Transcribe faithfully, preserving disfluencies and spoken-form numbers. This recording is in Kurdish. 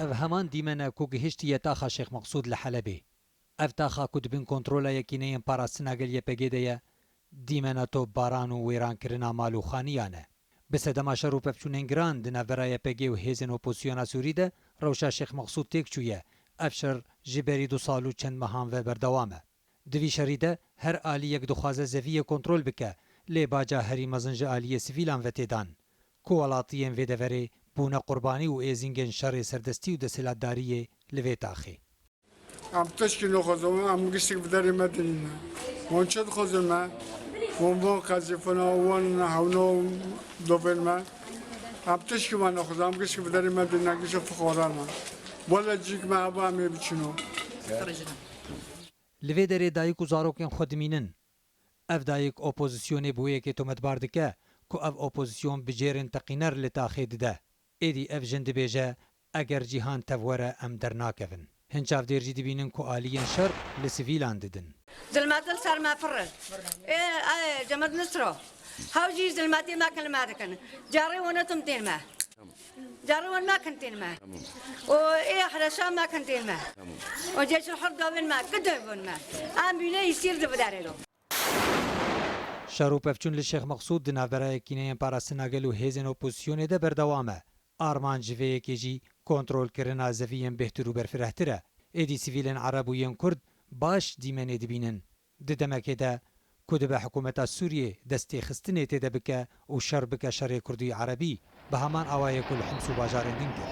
Ev heman dîmen e ku gihiştiye taxa Şêx Meqsûd li Helebê. Ev taxa ku di bin kontrola yekîneyên parastina gel Y P G de ye, dîmena topbaran û wêrankirina mal û xaniyan e. Bi sedema şer û pevçûnên giran di navbera Y P G û hêzên opozisyona Sûrî de rewşa Şêx Meqsûd têk çûye. Ev şer ji berî du sal û çend mehan ve berdewam e. Di vî şerî de her aliyek dixwaze zeviyê kontrol bike, lê baca herî mezin ji aliyê sivîlan ve tê dan, ku welatiyên vê deverê bûne qurbanî û êzingên şerê serdestî û desthilatdariyê li vê taxê. Em tişkî naxwazin, em giştik bi derê me dinîne. Wan çi dixwazin me? Wan van qezîfina, wan hewna dovên me. Em tişkî me naxwazin, em giştik bi derê me dinîne, gişt fiqara me. Wele cîk me heba em ê biçino. Li vê derê dayik û zarokên xwe dimînin. Ev dayik opozisyonê bi wê yekê tometbar dike ku ev opozisyon bi cêrên teqîner li taxê dide. Êdî ev jin dibêje, eger cîhan tev were em dernakevin. Hin çavdêr jî dibînin ku aliyên şer li sivîlan didin. Zilmatin ser me firre. Ê, ê, Cemed Nisro. Hew jî zilmatê me kin li me dikin. Carê wan etum tên me. Carê wan me kin tên me. O ê hreşa me kin tên me. O cêşil hir davên me, ki devon me. Em bîne îsîr di bidarê lo. Şer û pevçûn li Şêx Meqsûd di navbera yekîneyên parastina gel û hêzên opozisyonê de berdewam e. Armanc ji vê yekê jî kontrolkirina zeviyên bêhtir û berfirehtir e. Êdî sivîlên Ereb û yên Kurd baş dîmenê dibînin. Di demekê de ku dibe hikûmeta Sûriyê destêxistinê tê de bike û şer bike şerê Kurdî Erebî, bi heman awayê ku li Hims û bajarên din kir.